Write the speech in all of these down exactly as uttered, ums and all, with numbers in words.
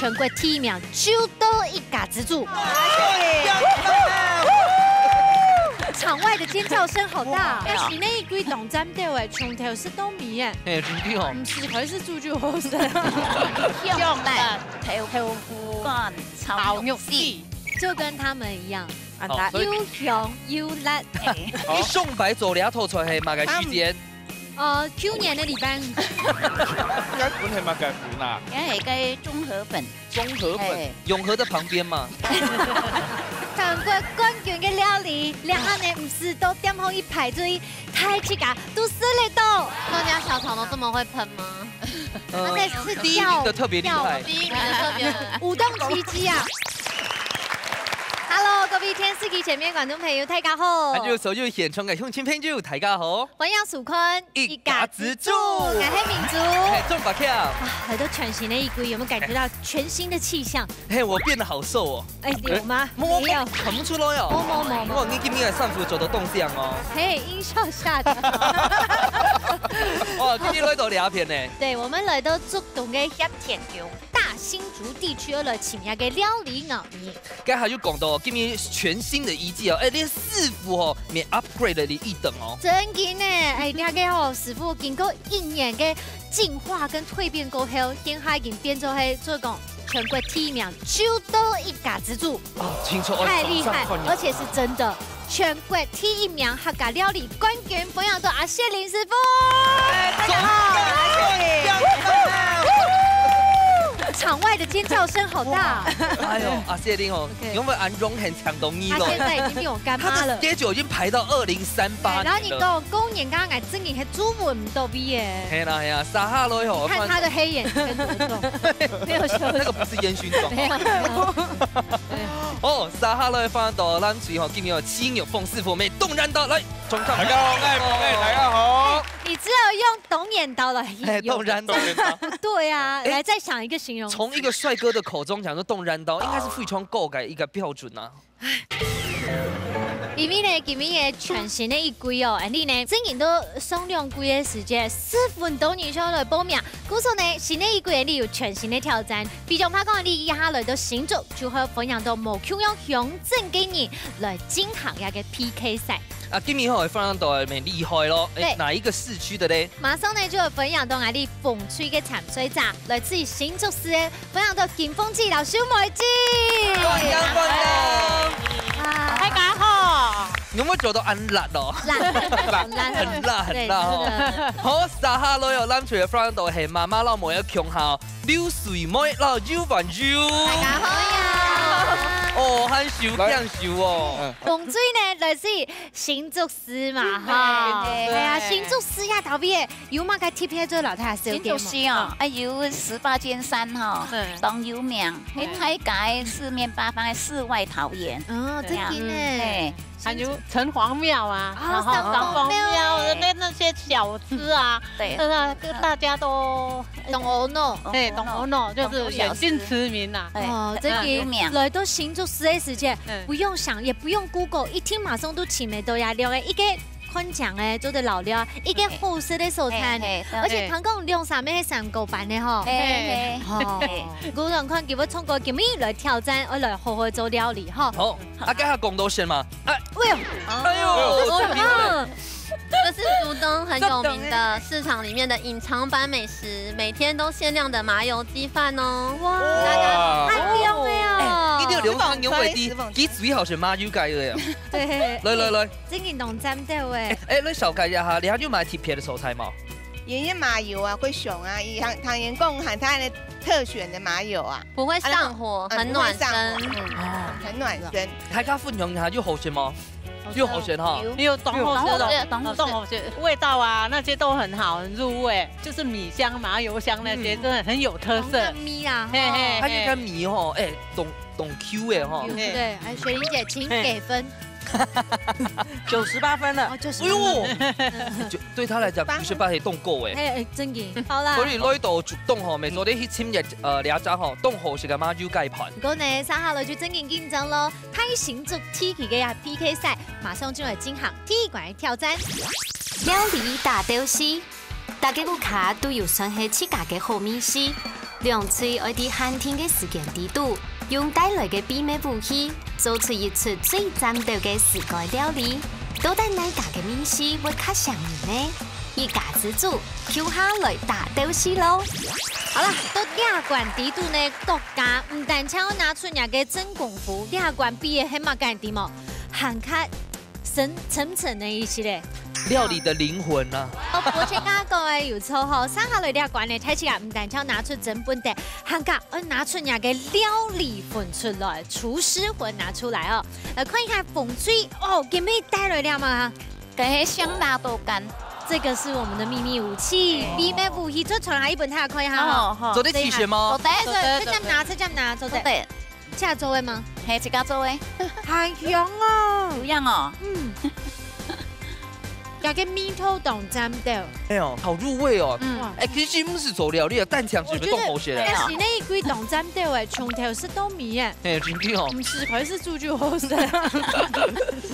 全國第一名就到一家之煮。場外的尖叫聲好大。但是呢，一季當讚到誒，從頭食到尾誒。哎，真的哦。毋係開始煮就好食。香蛋、豆豆腐乾、炒肉絲。就跟他們一樣，啊，哦，所以又香又辣。哎，你上擺做這道菜係麼个時間？呃，舊年的禮拜五。該粉係麼个粉啊？該係該綜合粉。綜合粉，嘿。永和的旁邊嘛。全國冠軍个料理，這下呢，毋使到店項去排隊，大自家都食得到。客家小炒都這麼會噴嗎？呃，他在吃第一名的特別厲害。第一名的特別厲害。舞動奇蹟啊！Hello，各位電視機前面觀眾朋友，大家好。還有所有現場个鄉親朋友，大家好。歡迎收看一家之煮，𠊎係明珠。哎，鍾伯強。啊，來到全新的一季，有沒有感覺到全新的氣象？嘿，我變得好瘦哦。哎，有嗎？哎，沒有。沒有，看不出來哦。沒有，沒有，沒有。哇，你今天的衫褲做得當靚哦。嘿，音效下降。哇，今天來到這片呢。對，我們來到竹東个協田宮，大新竹地區來尋一個料理哦。該還有講到今天全新的一季哦，哎，連師傅哦，也upgrade了一等哦。真的呢，哎，你看這個哦，師傅經過一年个進化跟蛻變過後，現在已經變做係做講全國第一名，就到一家之煮。哦，聽說哦，太厲害，上上上而且是真的，全國第一名客家料理冠軍，分享到阿謝林師傅。哎，大家好，阿謝。場外的尖叫聲好大。哎呦，阿謝林哦，OK。因為恁榮幸請到你咯。他現在已經變我乾媽了。他的schedule已經排到二零三八年了。哎，然後你講，過年剛剛還真的還煮不到畢業。嘿啦嘿啦，接下來吼，你看他的黑眼圈多重，沒有休息。那個不是煙燻妝。沒有，沒有。對。哦，接下來分享到咱最後今天有七玉鳳師傅，我們當然到來，重看。大家好，我係鳳，哎，大家好。你只有用當然到了，哎，當然到。不對啊，哎，來再想一個形容詞。從一個帥哥的口中講說當然到，應該是非常高的一個標準啊。 因為呢，今日个全新个一季哦，恁呢呢，正經到上兩季个時節，十分多人想來報名。故所呢，新个一季恁呢有全新个挑戰。比如講，講你這下來到新竹，就會分享到無共樣鄉鎮个人來進行這個P K賽。啊，今日吼，會分享到蠻厲害咯。哎，對。哪一個市區的嘞？馬上呢，就會分享到𠊎俚紅隊个參賽者，來自於新竹市个 分享到金鳳姐摎秀妹姐。歡迎，歡迎。啊，大家好。你有沒有覺得恁辣哦？辣，辣，很辣，很辣哦。對，真的。好，接下來哦，咱就要分享到係媽媽摎妹个共下，流水妹摎游凡游。大家好呀。哦，很熟，來。很熟哦。嗯。紅隊呢，來自新竹市嘛，哈。對，哎呀，對。新竹市呀，特別 有麼个特別做老太太小店嗎？新竹市哦，啊，有十八尖山吼，嗯。當有名，嘿。該大家四面八方个世外桃源。哦，對啊。真的呢。嘿。還有城隍廟啊，哦，然後城隍廟。城隍廟，那，那些小吃啊，對。真的，大家都，懂哦喏。嘿，懂哦喏，就是遠近馳名啊。對。哦，真的，有名。來到新竹市个時節，嗯。不用想，也不用Google，一聽馬上都尋得到呀，了解一個 看靚个，做得老了，一個好食个所在。嘿，嘿，對。而且聽講兩三个係三角班个吼。嘿，嘿，嘿。哦，嘿。果然看佢會唱歌，今日來挑戰，愛來好好做料理吼。好，啊，該下講到先嘛。哎，哎呦，哎呦，嗯。這是竹東很有名的市場裡面的隱藏版美食，每天都限量的麻油雞飯哦。哇，哇。太香了哦。哎，一定要留湯牛尾雞，雞最好食麻油雞个呀。對。來，來，來。 真个當讚到欸。哎，哎，來紹介一下，你還有麼特別个所在無？爺爺麻油啊，會香啊，佢糖糖鹽貢還有佢个特選个麻油啊。不會上火，啊，很暖身。不會上火，嗯，哦。很暖身。大家分享一下，有好食無？有好食哈。有。有當好食个，有當好食。當好食，味道啊，那些都很好，很入味，就是米香、麻油香那些，嗯。真的很有特色。黃粄啊，嘿，嘿，吼。它那個米吼，哎，當，當Q个吼。嘿。對，哎，雪玲姐，請給分。嘿。 九十八分了。哦，九十八分。哎呦，就對他來講，九十八係當高欸。嘿，哎，真个。好啦。所以來到竹東吼，每做得去尋一，呃，兩家吼，當好食个麻油雞飯。不過呢，接下來就真个競爭咯，大新竹地區个呀P K賽，馬上就來進行第一關个挑戰。料理大鬥西，大家屋下都有算係自家个好味緒。兩隊愛在限定个時間裡肚，用帶來个秘密武器，做出一出最讚鬥个自家料理。到底哪家个味緒會較餳人呢？一家之煮，共下來打鬥敘囉！好啦，到這關裡肚呢，各家毋單淨愛拿出若个真功夫，這關比个係麼个知無？還較深、深層个意思咧。料理的靈魂啊。哦，我先跟他講个有錯吼，上下來這關呢，大家毋單淨拿出真本事，還加愛拿出若个料理魂出來，廚師魂拿出來哦。來看一下紅隊哦，今日帶來了嗎？該係香辣豆干。這個是我們的秘密武器，哎。秘密武器，就傳來一本，大家看一下哈。好，好。做得提示嗎？做得，做得，直接拿，直接拿，做得。做得。自家做个嗎？係，自家做个。還香哦。有樣哦。嗯。這个味道當讚鬥。哎喲，好入味哦。嗯。哇。哎，其實毋使做料理啊，單淨係毋係當好食个？我覺得，哎，係那一歸當讚鬥哎，從頭食到尾哎。哎，真的哦。毋係，還係煮就好食。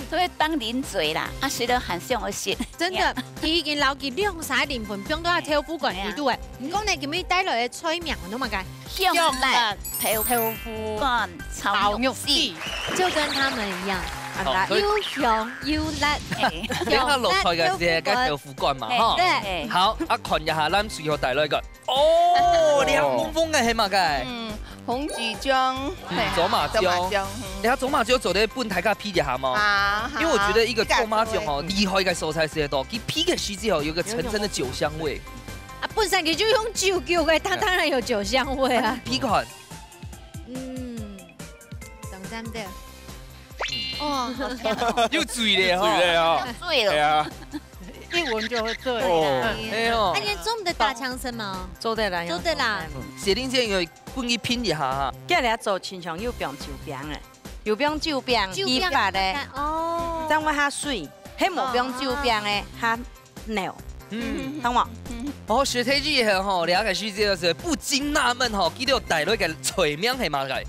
所以當零嘴啦，啊，食了還想要食。真的，佢已經摎佢兩儕靈魂放到豆腐乾裡肚哎。你講呢，今日帶來个菜名，你嘛該？ 香辣豆腐乾炒肉絲。就跟他們一樣，好，所以又香又辣。哎。等下落菜个時候，該豆腐乾嘛，哈。對。哎。好，啊，看一下，咱最後帶來一個。哦，涼風風个係麼个？嗯，紅桔醬，嗯，係，芝麻醬。芝麻醬，嗯。等下芝麻醬做得分大家比一下嗎？啊，因為我覺得一個芝麻醬哦，好，厲害个所在係在，佢比个時節哦，有個層層的酒香味。 啊，本身佢就用酒攪个，它當然有酒香味啊。啊，你鼻看。嗯，等一下，對。哦，好香哦。又醉了吼。醉了哦。醉了。哎呀。一聞就會醉。哦。哎喲。啊，你做毋得打槍聲嗎？做得啦，做得啦。嗯。雪玲姐有分佢品一下哈。這裡做親像有放酒餅个，有放酒餅，酒餅去發个。哦。正會較水，係無放酒餅个，較 No。嗯。懂無？哦，學忒以後吼，了解世界就是不禁納悶吼，佢兜帶來个菜名係麼个？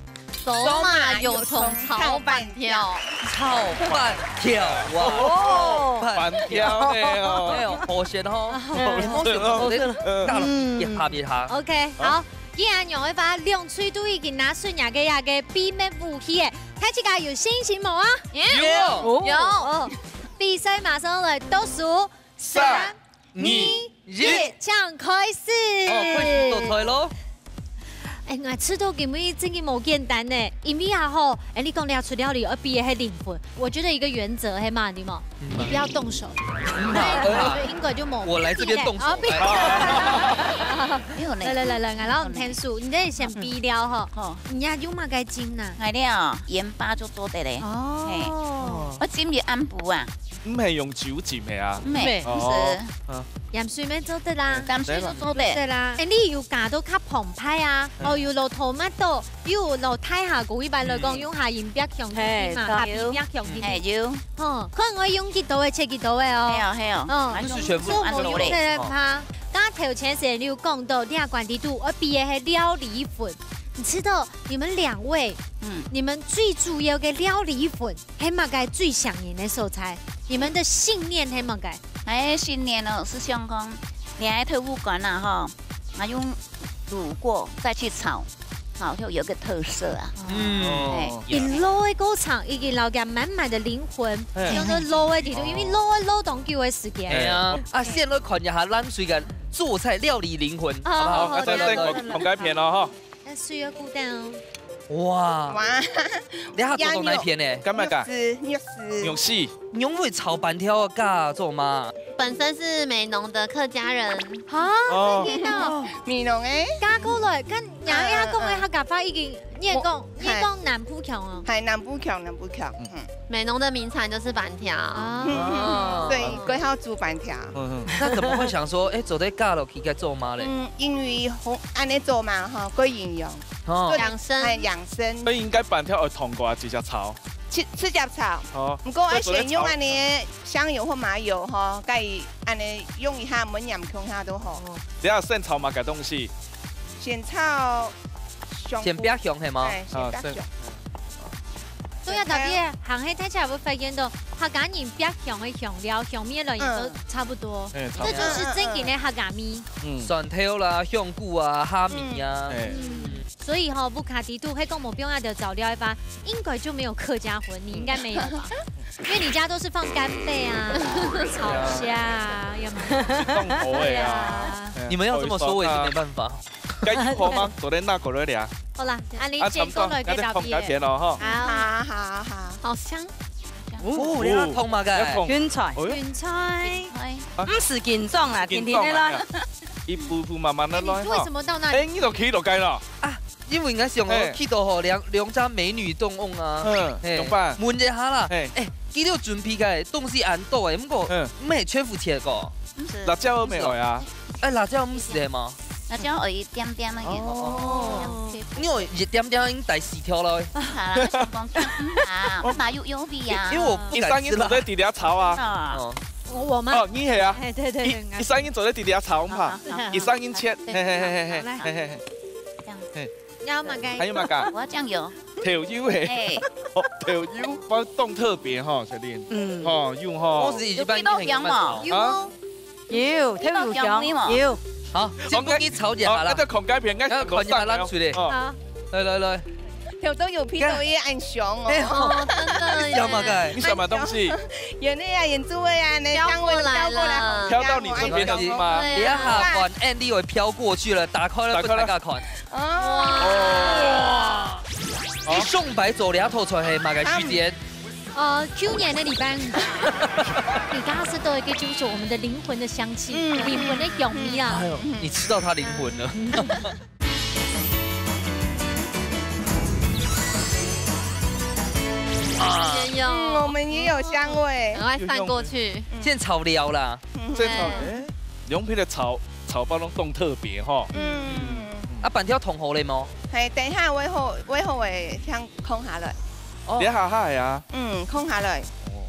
芝麻肉鬆炒粄條。炒粄條啊！哦。粄條的哦。哎喲，好食吼。好食，好食。大家一下一下。OK，好，既然楊愛發兩隊都已經拿出若个若个秘密武器了，大家有信心無啊？有。有。比賽馬上來倒數。 三、二、一，請開始。哦，開始做菜囉。哎，𠊎知道今日真个無簡單呢，因為啊吼，哎，你講這出料理愛比个係靈魂，我覺得一個原則係麼个，你無？嗯。你不要動手。嗯。對，應該就無。我來這邊動手。啊，不要。沒有呢。來來來來，𠊎摎你添手，你這先比了吼。好。你愛用麼个浸呢？𠊎這哦，鹽巴就做得了。哦。嘿。我浸个暗晡啊。 毋係用酒浸个啊？毋係，哦。毋係。啊。鹽水乜做得啦。鹽水就做得。做得啦。哎，你有加到較澎湃啊，嗯。哦，有落tomato，又有落大蝦胿，一般來講，嗯。用下鹽比較強啲嘛，嘿，下邊比較強啲。嘿，有。哦，看𠊎用幾多个，切幾多个哦。係哦，係哦。哦。還用，就是全部按落去。做得啦。加頭前時你有講到，這關裡肚愛比个係料理魂。你知道你們兩位，嗯。你們最主要个料理魂 係麼个最想贏个所在？你們的信念係麼个？哎，信念哦，係想講，你愛豆腐乾啊，吼，啊，用滷過再去炒，炒就有個特色啊。嗯。哎。哦。一滷个過程，已經留下滿滿的靈魂，哎。用到滷个地方，因為滷个滷當久个時間。哎呀，啊，先來看一下藍隊个做菜料理靈魂，哦，好不好？好，好，來，來，來。好，好，好，好。同該片咯，吼。 那水要顧蛋哦。哇。哇。你還做到哪一片呢？幹嘛㗎？肉絲，肉絲。肉絲。牛尾炒粄條啊，嘎，做嗎？本身是美濃的客家人。啊，哦。真的哦。美濃欸。加過來，跟娘家講的客家話已經，你也講，我，你也講南部腔哦。係，南部腔，南部腔，嗯。 美濃的名產就是粄條。啊。哦。所以佢好煮粄條。嗯，嗯。那怎麼會想說，哎，做得嫁落去該做媽嘞？嗯，因為好，恁樣做嘛，吼，較營養。哦。較養生。哎，養生。所以應該粄條愛燙過啊，直接炒。直，直接炒。哦。毋過愛先用恁樣香油或麻油，吼，該恁樣用一下，燜鹽香下都好。哦。等下先炒麼个東西？先炒香菇。先煏香係嗎？哎，先煏香。啊，先所以特別行去大家會發現到，客家人拚香个香料、香味來源都差不多。嗯。哎，差不多。這就是正經个客家味。嗯。蒜頭啦、香菇啊、蝦米啊。嗯。哎。嗯，所以吼，屋下底肚係講無放這兜材料个話，應該就沒有客家葷，你應該沒有吧？因為你家都是放干貝啊、炒蝦啊，有沒有？當好个啊。對啊。哎，你們要這麼說，我也是沒辦法。該有好嗎？昨天那個了呀。好啦，恁樣啊，結束了，差不多，那就放該片咯，吼。好。好，好，好。好香。哦，你看通嘛，該。要通。芹菜。哎喲。芹菜。哎。啊。毋使緊張啦，緊張啦。甜甜个啦。一步步慢慢地來，哎，你為什麼到那裡？哎，你都去到該了。啊，因為𠊎想哦，哎。去到吼，兩，兩家美女東翁啊。嗯，嘿，怎麼辦？問一下啦。哎。哎，佢兜準備个東西恁多哎，毋過，嗯。毋係全部切个。 辣椒有沒有呀？哎，辣椒毋使个嘛。辣椒有一點點而已。哦。這樣可以。你有一點點已經大死條了。好啦，想講，嗯，啊，我嘛有，有味啊。因為我不敢吃辣。你聲音做得直接炒啊。啊。哦。我，我嗎？哦，你係啊。哎，對，對，對，你，你聲音做得直接炒，毋怕。好，好，好。你聲音切，對，嘿，嘿，嘿，嘿，好，來。嘿，嘿，嘿。這樣。嘿。 還有麼个？還有麼个？我要醬油。豆油嘿。哎。哦，豆油，包當特別吼，小林。嗯。吼，有吼。我是一般人很慢炒。有幾多香哦？啊？有，豆油香，有。好，先不去炒一下啦。好，那就看該片，應該看一下咱出來。哦。好。來，來，來。豆油皮豆也很香哦。哎，哦，真的耶。你想麼个？你什麼東西？原來啊，原住味啊，那香味飄過來了。飄過來，好香哦。飄到你這邊了是嗎？對啊。等一下，反正你會飄過去了，打開了，打開了。不太敢看。 哦。哦。你上擺做這道菜係麼个時間？呃，舊年个禮拜五。你剛剛吃到一個，就是我們的靈魂的香氣，嗯。靈魂的香味啊。哎呦，你吃到它靈魂了。也有。嗯，我們也有香味。趕快翻過去。現在炒料啦。嗯。這炒，哎，兩片个炒，炒法攏當特別吼。嗯。啊，粄條燙好了無？ 係，等一下，煨好，煨好會先囥下來。哦。這下下个啊。嗯，囥下來。哦。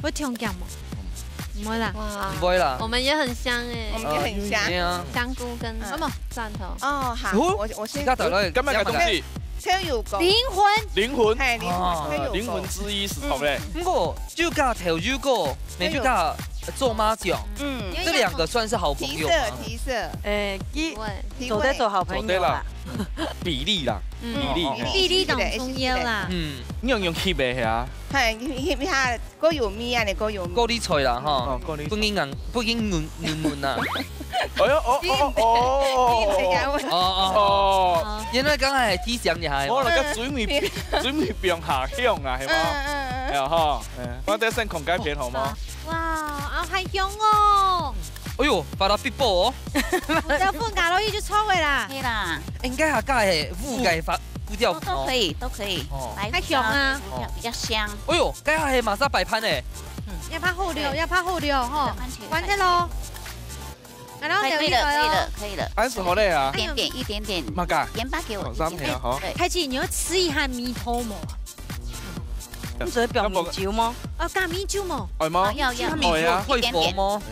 會忒鹹無？毋會啦。哇。毋會啦。我們也很香欸。我們也很香。啊，有影啊。香菇跟，嗯。什麼？蒜頭。哦，好，哦，我，我先，自家帶來，這麼个東西？豆油膏。靈魂。靈魂。係，靈魂，哦。豆油膏。靈魂之一係好嘞。嗯。毋過，就加豆油膏， 美就加做麻醬，嗯。這兩個算是好朋友嗎？提色，提色。欸，佢提味。做得做好朋友啦。做得啦。比例啦，嗯。比例。哦，哦，哦。比例當重要啦。嗯。你用用翕个係啊？係，翕，翕一下，過油味啊，你過油味。高麗菜啦，哈。哦，高麗菜。不緊硬，不緊軟，軟軟啊。哎喲，哦，哦，哦，哦。哦，哦，哦。哦。原來剛才提醒你還有。我那個嘴尾，嘴尾變下香啊，係嗎？嗯，嗯，嗯。哎呀，哈，哎，我再先看該片好嗎？好。 哇，啊，還香哦。哎喲，發到必爆哦。有隻粉加落去就臭个啦。可以啦。應該還加係烏雞發，烏掉哦。都，都可以，都可以。哦。白胡椒，還香啊。胡椒比較香。哎喲，該還係馬上擺盤呢。嗯。要怕好料，對。要怕好料吼。番茄，完成咯。 啊，然後可以，可以了，可以了，可以了。恁樣好咧啊。一點點，一點點。麼个？鹽巴給我一點點。哦，上面啊，好。對。太極，你有試一下味道無？你只會放米酒嗎？哦，加米酒無？愛嗎？哦，要，要，要，哦，呀。一點點。退火嗎？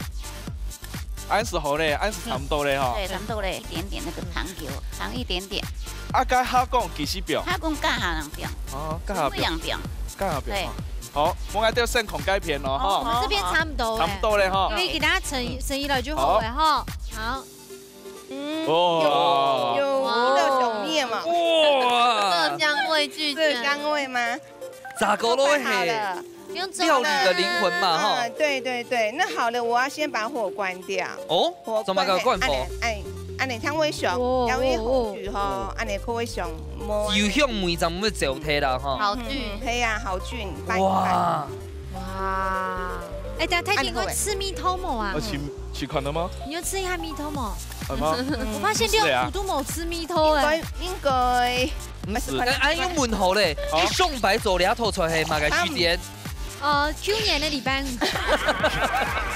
恁樣好咧，恁樣差不多咧，吼。對，差不多咧，一點點那個糖給我，糖一點點。啊，該下講幾時放？下講加下人放。哦，加下放。不一樣放。加下放，對。哦。好，我愛到先看該片咯，吼。哦，我們這邊差不多欸。差不多咧，吼。因為給大家盛，盛一來就好了，吼。好。 嗯，哇。有，有，有那種面嘛。哇。色香味俱全。色香味嗎？炸過了嘿。都快好了。不用蒸了。料理的靈魂嘛，哈。嗯，對，對，對，那好了，我要先把火關掉。哦，火關，怎麼个關火？嘿，恁樣，恁樣，恁樣，像煨香，哦，要煨火去吼，哦，哦。恁樣可以香，無啊。有香味，咱們會走忒啦，哈。好菌。嗯，係啊，好菌，拌一拌。哇。 哇。欸，等下，太極，恁樣好欸。你有試味道無啊？呃，試，試看了嗎？你有試一下味道無？有嗎？我發現你有煮都無試味道欸。應該，應該，毋係，哎，哎，又問好咧，哦。你上擺做這道菜係麼个時間？呃，舊年个禮拜五。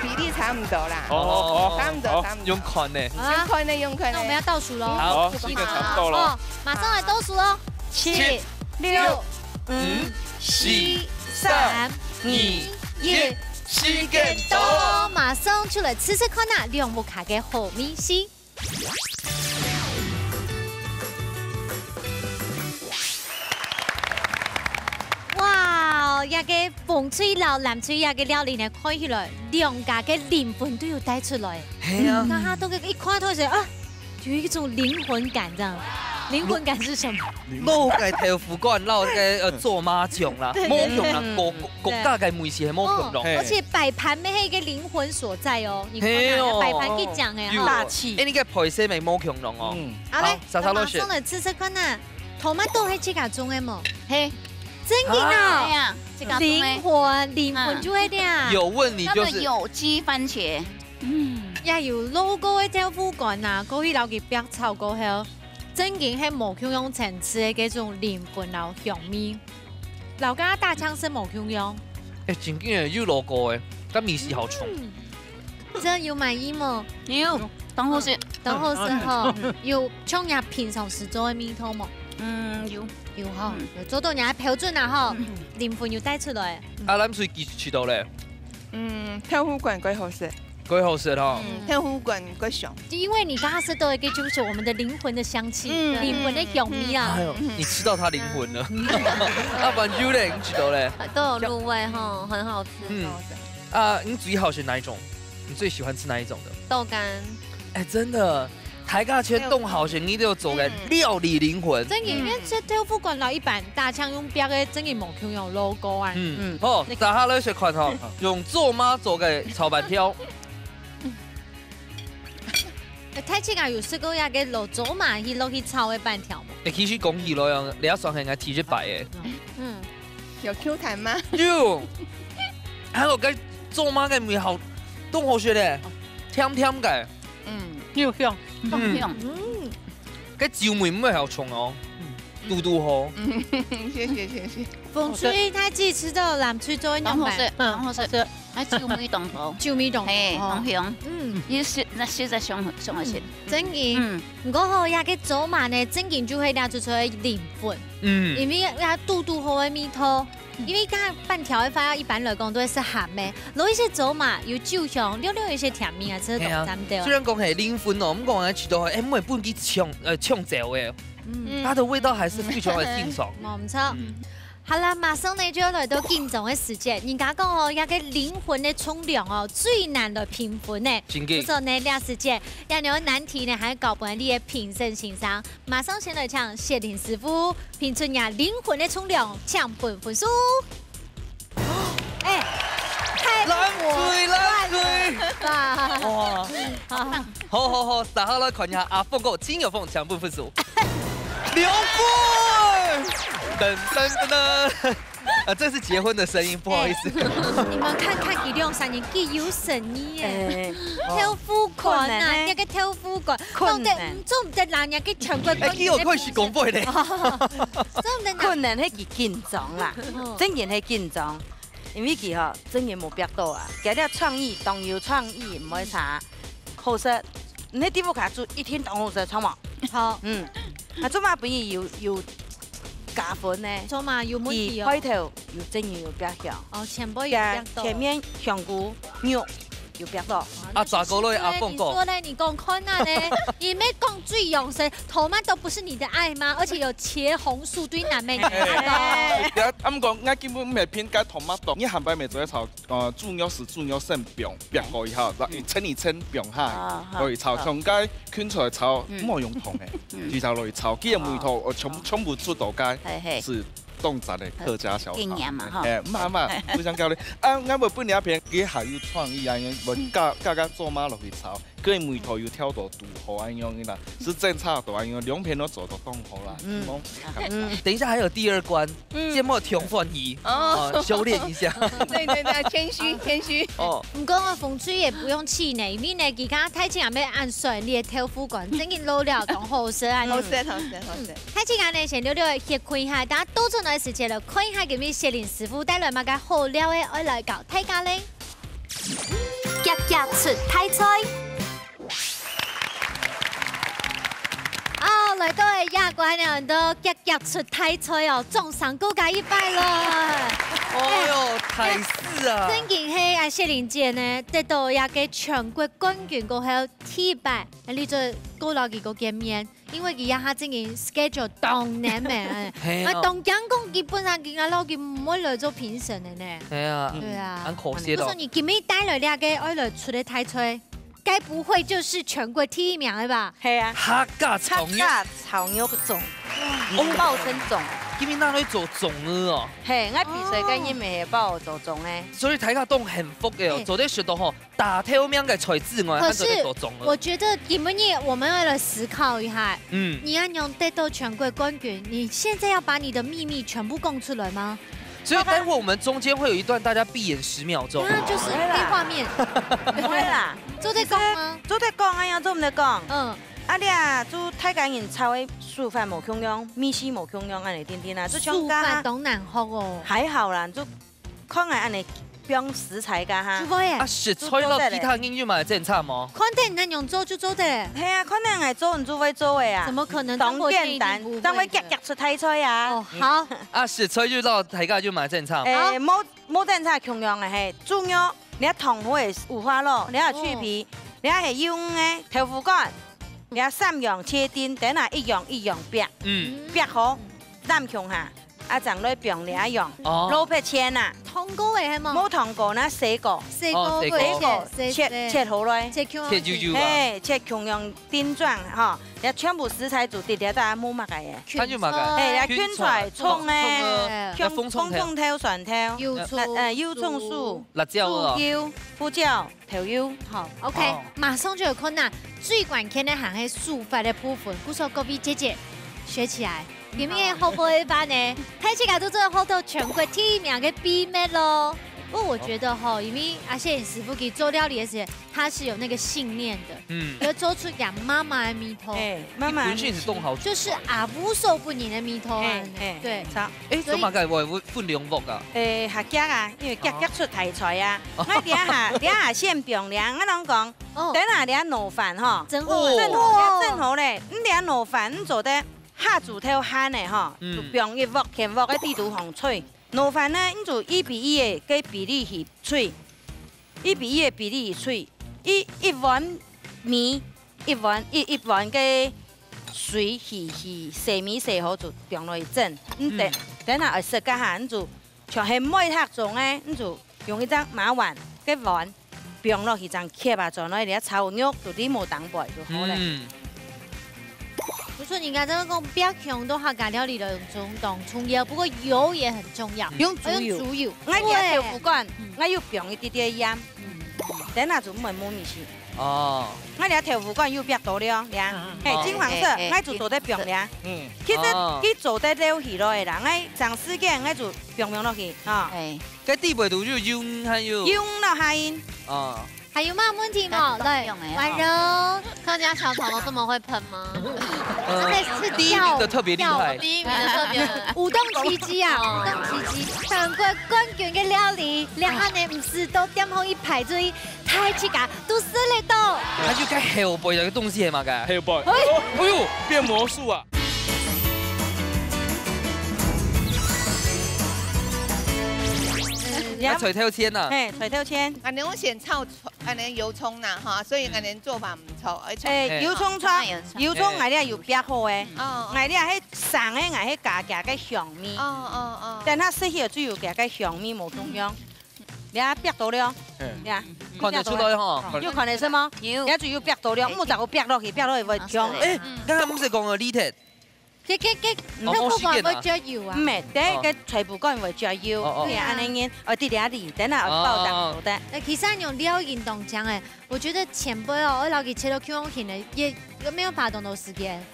比例差不多啦。哦，哦，哦。差不多，哦，差不多。用看呢。啊。用看呢，用看呢。那我們要倒數咯。好，時間差不多咯。哦，馬上來倒數哦。七、七、六、六、五、五、四、四、三、三、二、二、一、一，時間到。哦，馬上就來試試看啊，兩屋下个好味緒。哇，這个紅隊摎藍隊這个料理呢，看起來兩家个靈魂都有帶出來。係啊。那他都一看到是啊，有一種靈魂感這樣。靈魂感是什麼？滷个豆腐乾，摎个呃做麻醬啦，對對對。無共啦，嗯。各各各家个味緒係無共樣。哦，而且擺盤乜係一個靈魂所在哦。你看啊，係哦。擺盤去講哎哈。有哦。大氣。哎，你个配色乜無共樣哦。嗯。好嘞，好，莎莎老師。那馬上來試試看吶。Tomato係自家種个無？係。真个啊？係啊，自家種个。靈魂，靈魂就係這樣。有問你就是。那個有機番茄。嗯。也有滷過个豆腐乾啊，過去摎佢煏炒過後，真个係無共樣層次个這種靈魂摎香味。摎剛剛大腸係無共樣。哎，真个有滷過个，但味緒好重。嗯。 這有滿意無？有，當好食。當好食吼。嗯。有像你平常時做个味道無？嗯，有。有吼，嗯。有做到你个標準啊吼，嗯。靈魂有帶出來。啊，藍隊試著咧？嗯，豆腐乾蓋好食。蓋好食吼。嗯，豆腐乾蓋香。就因為你剛剛吃到一個，就是我們的靈魂的香氣，嗯。靈魂的香味啊。哎呦，嗯。你吃到它靈魂了。嗯。啊，不然有咧，你試著咧？都有入味吼，很好吃。嗯。很好吃。啊，你最好食哪一種？ 你最喜歡吃哪一種的？豆乾。哎，真的，大家全當好食，你都有做个料理靈魂。真个，因為這豆腐乾摎一般大腸用煏个，真个無共樣logo啊。嗯，嗯。好，大家來試看吼，用芝麻做个炒粄條。呃，大家有食過該个摎芝麻去落去炒个粄條無？哎，其實講起來啊，這算係𠊎第一擺个。嗯。有Q彈嗎？有。還有該芝麻个味道，當好食咧，甜甜个。嗯。又香。嗯。嗯。該酒味毋會好重哦。嗯。堵堵好。嗯，謝謝，謝謝。紅隊大姐試著藍隊做个仰般？當好食，當好食。嗯，好食。還酒味當多。酒味當多。嘿，當香。嗯。也是，那實在上，上好食。嗯，真个。嗯。毋過吼，這个芝麻呢，真个就係這出菜个靈魂。嗯。因為這堵堵好个味道。 因為該粄條个話，一般來講都係鹹个，落一些芝麻，有酒香，略略有一些甜味啊，這係當讚个哦。雖然講係靈魂哦，毋過𠊎試著，哎，毋會分佢搶，呃，搶走个，嗯。它的味道還是非常的清爽。無毋著。嗯。好啦，馬上呢就要來到緊張个時節，人家講哦，這个靈魂个重量哦，最難來評分呢。真个。所以呢，這時節，這樣个難題呢，還交分你个評審先生。 馬上先來請雪玲師傅評出若靈魂个重量，請分分數。哎，太過分了吧！藍隊，藍隊。哇，好，好，好，好，大家來看一下阿鳳哥、金友鳳請分分數。六分！噔噔噔噔。 啊，這是結婚的聲音，不好意思。哎，你們看看，佢兩儕人幾有誠意耶。哎，豆腐乾啊，困難呢。該个豆腐乾，困難。到底，嗯，做毋得啦，人家全國哎，佢有開始講話咧。做毋得啦。困難係佢緊張啦，哦。真个係緊張，因為佢吼，真个無逼到啊。佢這創意，當有創意，毋會差。 好食，你个豆腐乾就一定當好食，著無？好。嗯，啊，芝麻本身有，有加分呢。芝麻有問題哦。佢開頭有真有有煏香。哦，全部有煏到。前面香菇、肉有煏到。啊，炸過來阿鳳哥。你說嘞，你講看啊嘞，你沒講最用神，tomato不是你的愛嗎？而且有茄紅素對南美你愛哦。哎，毋過，啊，毋過，𠊎根本毋係偏愛tomato，你下擺乜做得炒 呃，豬肉絲，豬肉先放，放過以後，然後層一層放下，啊，好，落去炒，好。像該芹菜炒，嗯。莫用燙个，嗯。直接落去炒，佢个味道，哦。哦，全部，全部出到該，嘿，嘿。係當讚个客家小炒。經驗嘛，哈。哎，慢慢，互相交流。啊，𠊎會分你一片，佢還有創意啊，因為我加，加加芝麻落去炒。 佢个味道又調到堵好恁樣个啦，係真差到恁樣，兩片都做到當好啦，嗯。希望嗯，等一下還有第二關，嗯。節目挑戰你，哦。哦，修煉一下。對，對，對，謙虛，謙虛。哦。毋過啊，紅隊也不用氣餒，因為呢，佢剛剛大家也沒恁酸，你个豆腐乾，真个滷了當好食啊。好食，好食，好食。嗯，大家呢，先略略歇睏一下，等下倒轉來个時節了，看一下今日雪玲師傅帶來麼个好料个，愛來教大家咧。 遽遽出大菜。哦，來到了亞冠了，很多遽遽出大菜哦，掌聲鼓勵一擺咯。哎喲，太是啊！正經係啊，雪玲姐呢，得到這个全國冠軍過後，第一擺，你就過摎佢个見面，因為佢這下正經schedule當滿誒，係啊，啊，當驚講基本上佢阿老佢毋會來做評審个呢。係啊，對啊，很可惜咯不過。你今日帶來這个愛來出个大菜，該不會就是全國第一名了吧？係啊，客家炒肉，客家炒肉粽，哦包成粽。今日拿來做粽仔哦。嘿，𠊎比賽个人咪係包做粽个。所以大家都很福个哦，哎做得食到吼，打頭名个菜之外，可是還做得做粽仔。我覺得今日我們要來思考一下，嗯，你恁樣得到全國冠軍，你現在要把你的秘密全部供出來嗎？所以待會我們中間會有一段大家閉眼十秒鐘。那就是黑畫面，毋會啦，做得講嗎？做得講啊，又做毋得講。嗯，啊，你啊，就大家人炒个手法無共樣，味緒無共樣，恁呢定定啊，就像手法家當難學哦。還好啦，就看𠊎恁呢放食材家哈就。會耶啊，，食材摎其他人有麼个爭差無？看等你恁樣做就做得。係啊，看等𠊎做，你就會做个啊。怎麼可能？當簡單，當會夾夾出大菜啊。哦，好，啊，食材就摎大家有麼个爭差？誒，無無爭差共樣个係，豬肉，你愛燙好个五花肉，你愛去皮，你愛係幼魚个豆腐乾，你愛三樣切丁，等下一樣一樣煏，嗯，煏好，攬共下，啊，正來放你愛用哦蘿蔔圈啊，燙過个係無？無燙過那洗過，洗過哦洗過洗過洗切切好來。切共切幼幼啊。嘿，切共樣丁狀吼，這全部食材就直接在無麼个个。還有麼个？嘿，這芹芹菜、菜蔥誒，蔥啊香紅蔥頭紅蔥頭、蒜頭，油蔥呃，呃，油蔥酥、辣椒啊。豬油、胡椒、豆油。好，OK，哦馬上就有看啦。最關鍵个還係手法个部分，故所各位姐姐學起來。今日个好不好一班呢？大自家都做得學到全國第一名个秘密咯。不過我覺得吼，因為阿謝師傅佢做料理个時候，他是有那個信念的，嗯，要做出佢媽媽个味道。哎，媽媽，本身是動好，就是阿母手本人个味道啊哎，哎，對，好。哎，所以做麼个會分兩鑊啊？誒，客家啊，因為夾夾出大菜啊，𠊎這下這下先放涼，𠊎攏講，哦等下這滷飯吼，真好啊哦蒸好了，蒸好咧，你這滷飯你做得下煮透飯个吼，嗯就放一鑊，全鑊个底肚放水。滷飯呢，你就一比一个个比例去炊，一比一个比例去炊，一一碗米，一碗一一碗个水去去洗米洗好就放落去蒸，你等嗯等下愛食个下，你就像係糜黑粽个，你就用一隻馬碗个碗。放落去正夾啊，轉來你炒肉就你無當背就好咧。嗯，不錯，你剛才講不要用到客家料理的用中東蔥油，不過油也很重要，用豬油要用豬油。𠊎這豆腐乾嗯，𠊎又放一滴滴鹽，等下就毋會無味緒。哦，𠊎這豆腐乾又煏到了，呀，嘿，哦金黃色哎哎，𠊎就做得放了。嗯，其哦實佢做得撈起來啦，𠊎長時間𠊎就放放落去啊，哎，該底背肚就用還有用落下因。啊，還有麼問題無？那來，用的完了。客家小炒都這麼會噴嗎？這個是第一名的特別厲害，第一名的特別。舞動奇蹟啊，舞動奇蹟，全國冠軍个料理，兩下呢毋使到店項一排隊，大自家都食得到。還有該後背个東西係麼个？後背，哎哎呦，變魔術啊！該菜頭前啊，嘿，菜頭前，恁呢我先炒，恁呢油蔥啦哈，所以恁呢做法毋錯，而且哎，哎油蔥炒，哎油蔥油蔥𠊎這有煏好个，哦𠊎這係生个，𠊎係加加个香味哦。哦哦，等下食起來就有加个香味無共樣。你看煏到了，嗯你看，看得出來吼。有看得出無？有你看就有煏到了，毋好再煏落去，煏落去會香。哎，剛剛毋係講了，你睇，這這這哦豆腐乾會焦油啊毋。係，第一个菜脯乾會焦油，哦哦你看恁呢，哦，佇這裡，等下包當做得。哎，其實用料理當講哎，我覺得前輩哦，愛摎佢切到Q O形个，也也沒有花當多時間。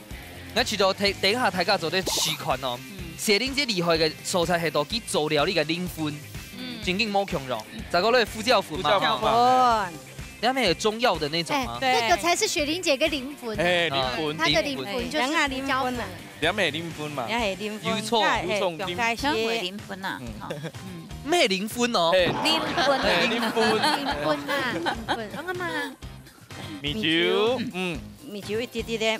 那其實等等一下大家做得試看哦。雪玲姐厲害个所在係到佢做料理个靈魂，正經無共樣。再過來胡椒粉嘛，胡椒粉哦，你看沒有中藥的那種哎嗎，？對這個才是雪玲姐个靈魂。哎，靈魂，她的靈魂就是胡椒粉。人啊靈魂啊兩味靈魂嘛你，係靈魂，有錯哎有錯放開香味些。靈魂啊，嗯好咩靈魂哦？哎，靈魂哎，靈魂，靈魂啊，靈魂。啊，幹嘛？米酒，嗯，米酒一滴滴个，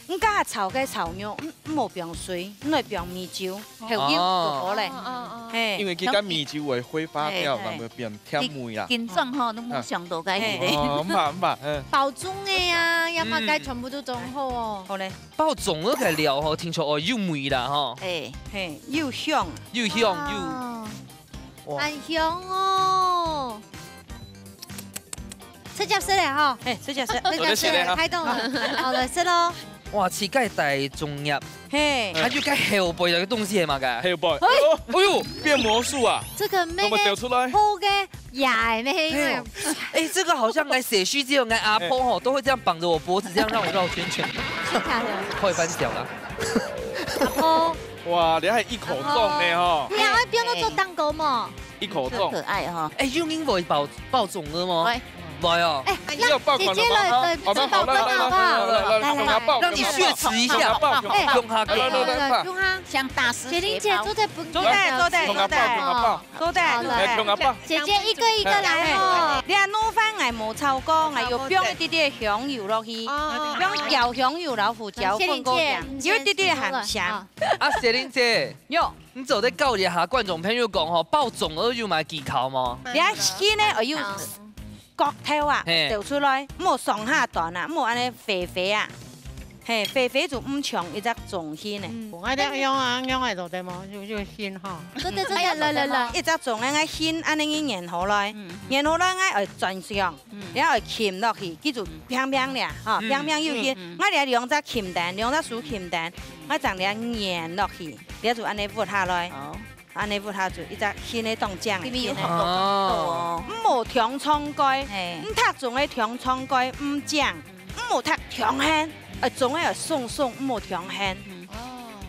你家炒个炒肉，毋，毋好放水，你愛放米酒，後油就好咧。哦。哦，哦，哦。嘿。因為佢个米酒會揮發掉，嘿，嘛會變甜味啦。緊，緊轉吼，你無想到該个。嘿。哦，毋怕，毋怕，嗯。包粽个啊，也嘛該全部都裝好哦。嗯。好咧。包粽个料吼，聽說哦，有味啦吼。嘿。嘿，又香。又香，又哦。哇。很香哦。 直接食咧吼。嘿，直接食。直接食咧，做得食咧哈。開動了。好了，食咯。哇，膝蓋帶粽葉，嘿。還有該後背个東西係麼个？後背。哎。哦，哎喲，變魔術啊！這個咩个？怎麼走出來？好个，呀，咩个？哎喲，哎，這個好像來寫詩之後，哎，阿婆吼，都會這樣綁著我脖子，這樣讓我繞圈圈。真的假的？開玩笑啦。阿婆。哇，你還一口粽呢吼。你還會變到做蛋糕嗎？ 一口粽。好可愛哈。哎，有人會包，包粽个嗎？會。會哦。哎，你有包粽了嗎？讓姐姐來，來，好，好，好，包粽好不好？來，來，來，來，來，來，來，來，來，讓你血池一下，來，來，來，來，用它給。來，來，來，來。來，來，來。像大師姐姐包。雪玲姐坐在本，坐在，坐在，坐在，坐在。好了。來，來，來。姐姐一個一個來哦。哎，你看，滷飯𠊎無炒過，𠊎有放一滴滴香油落去，哦。放焦香油，然後胡椒粉過，謝謝你姐，有一滴滴鹹香。啊，雪玲姐，有。 你做得教一下觀眾朋友講吼，包粽仔有麼个技巧無？你愛先呢，愛有角頭啊，嘿。走出來，莫上下短啊，莫恁呢肥肥啊。嘿，肥肥就毋像一隻粽心呢。嗯。𠊎這樣啊，樣來做得無？有，有心吼。對，對，對，來，來，來。一隻粽仔，𠊎心恁呢去捏好來，嗯。捏好來，𠊎愛轉上。 嗯。然後愛撳落去，記住，嗯。平平咧，吼，嗯。平平幼幼。嗯，嗯。𠊎這兩隻撳等，兩隻手撳等，嗯。𠊎將這捏落去，這就恁呢屈下來。好。恁呢屈下就一隻新个當靚个。裡面有很多，哦。很多哦。毋好忒長蓋，嘿。毋忒長个忒長蓋，毋靚，嗯。毋好忒長形，呃，長个愛鬆鬆，毋好長形。嗯。哦。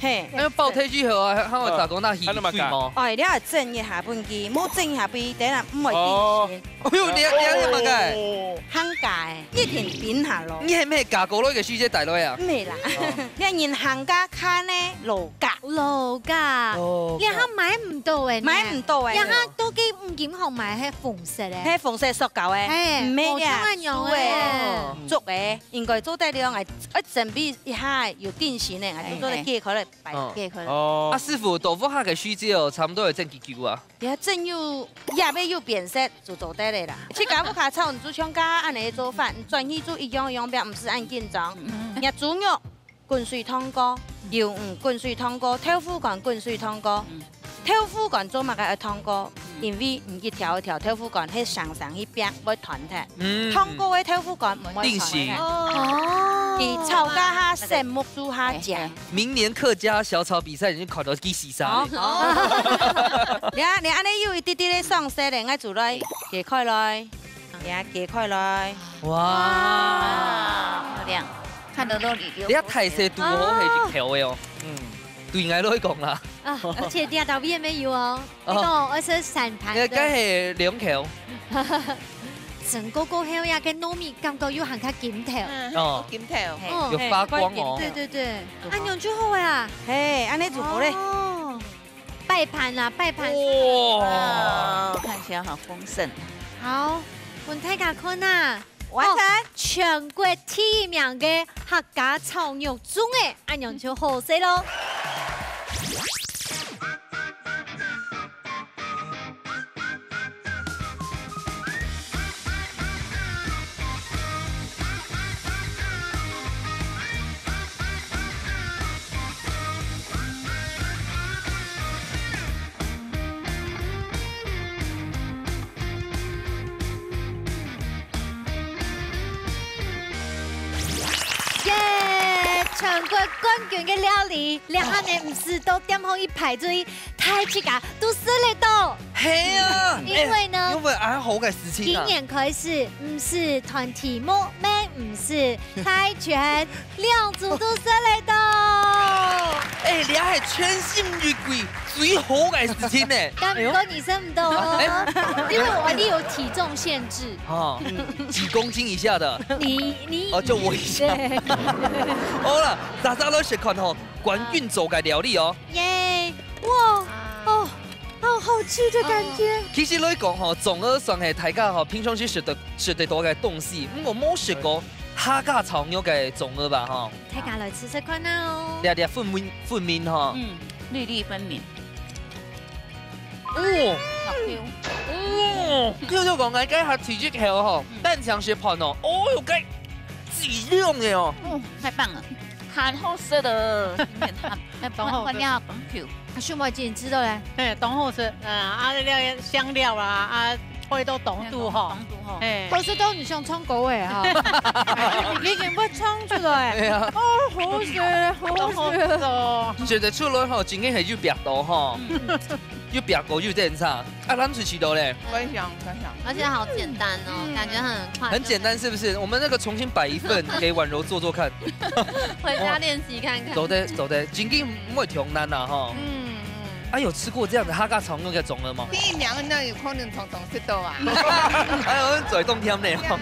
嘿。那包忒之後啊，還會打工那魚水無？哎，你愛蒸一下分佢，莫蒸一下分佢，等下毋會定型。哦。 哎喲，你，你還有麼个？哦。行家个，一定冰下咯。你係毋係嫁過來个時節帶來啊？毋係啦，哦。你人行家看呢，老家。老家，老家。這下買毋到个呢。買毋到个。這下都去五金行買，係紅色个。係紅色塑膠个，嘿，毋係啦，無像恁樣个。竹个，竹个，應該做得了，𠊎，愛準備一下，有定型个，𠊎就做得解開來擺。嗯。解開來。哦。啊，師傅，到屋下个時節哦，差不多愛蒸幾久啊？ 你看蒸有，也未有變色，就做得了啦。自家屋下炒，你就像家下恁呢做法，你轉去就一樣一樣變，毋使恁緊張。嗯。你豬肉滾水燙過，魷魚滾水燙過，豆腐乾滾水燙過。嗯。豆腐乾做麼个愛燙過？嗯。因為你一條一條豆腐乾，係生生去煏，會斷忒。嗯。燙過个豆腐乾毋會斷忒。定型。哦。佢炒該下，色目就較靚。哎，哎。 明年客家小炒比賽已經考到第四三了。哦。你看，你恁呢有一滴滴个上色了，𠊎就來解開來，你看解開來。哇！漂亮，看得落你流口水。你看大細度好係一條个哦。嗯。對𠊎來講啦。啊，而且這道也沒有哦。 哦。你講，而且散盤的。該，該係兩口。蒸過過後呀，該糯米感覺又還較金頭。嗯，哦。金頭。嘿。哦。有發光哦。對，對，對。有發光。恁樣就好啊。嘿，恁呢就好咧。哦。擺盤啊，擺盤。哇。哦，看起來好豐盛。好，分大家看啊。 完成。哦，全國第一名个客家炒肉粽仔，恁樣就好勢咯。耶！全國冠軍个料理，這下呢毋使到店項去排隊，大自家都食得到。係啊，因為呢，哎，因為恁好个事情啊。今年開始，毋使團體目，乜毋使猜拳， 兩組都食得到。哎，這係全心一意最好个事情呢。但毋過你食毋到哦，哎。因為𠊎俚有體重限制。哦，幾公斤以下的？你，你，哦，就我一下。對。好了，大家來食看吼，冠軍做个料理哦。耶，哇，哦，好好吃的感覺。其實來講吼，粽仔算係大家吼平常時食得，食得到个東西，毋過無食過，客家炒肉个種類吧，吼。大家來試試看啊哦。這這分明分明吼。嗯，粒粒分明。哦，好Q。哦，就就講个，該下第一口吼，嗯。單淨食飯哦，哦喲，該質量个哦。哦，太棒了，很好吃的，今天很，那當好吃。很，很Q。 啊，秀妹姐，你食到咧？嘿，當好食，嗯，啊，那香料啦，啊，配到當肚吼，當肚吼。嘿。好食到你想唱歌欸吼，已經會唱出來。對啊。哦，好食，好食。當好食哦。食得出來吼，真个係有味道吼，嗯。有味道有正常。啊，藍水試到咧？分享，分享。而且好簡單哦，嗯。感覺很快。很簡單是不是？我們那個重新擺一份給婉柔做做看。回家練習看看。做得，做得，真个毋會忒難啦吼。嗯，嗯。啊，有吃過這樣的客家炒肉个種類嗎？第一名那有可能常常食到啊。哎喲，嘴動添呢。對啊。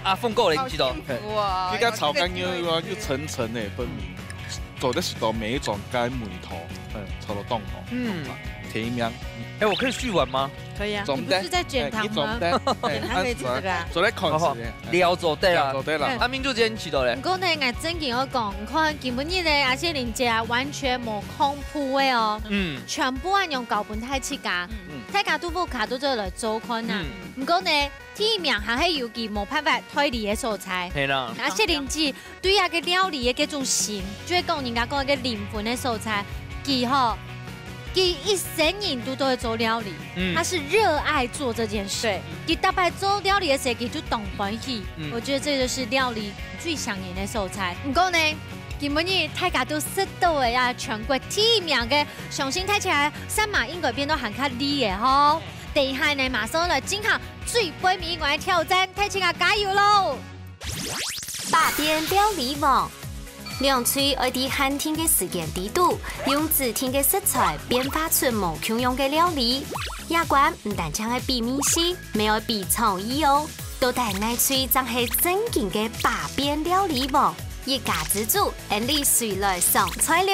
啊，鳳哥咧，你知道？好幸福哦。這個炒乾肉啊，又層層的分明，做得食到每一種該味道，嗯，炒到當好。嗯。第一名。哎，我可以續碗嗎？可以啊，你不是在減糖嗎？哎，你做得，哎，減糖可以吃這個啊。做得看一下。好好，了解了。了解了。嗯。阿明就今天知道咧。毋過呢，𠊎正經愛講，你看今晡日呢，阿謝玲姐啊，完全無空鋪个哦。嗯。全部恁樣交分大自家。嗯。大家都無卡都做來做看啊。嗯。毋過呢，第一名還係有佢無辦法代理个所在。係啦。阿謝玲姐 對啊，該料理个該種心，就係講人家講个靈魂个所在。佢吼，佢一生人都都會做料理，嗯。他是熱愛做這件事。對。佢逐擺做料理个時候，佢就當歡喜。嗯。我覺得這就是料理最想念个所在。毋過呢，今晡日大家都食到个啊，全國第一名个，相信大家三馬應該變到還較厲害吼。等一下呢，馬上來進行最尾一關个挑戰，大家加油囉！ 百變料理王。兩隊愛在限定个時間裡肚，用指定个食材變化出無共樣个料理。這關毋單淨係比味緒，乜愛比創意哦。到底哪隊正係正經个百變料理王？一家之煮，𫣆俚隨來上菜了。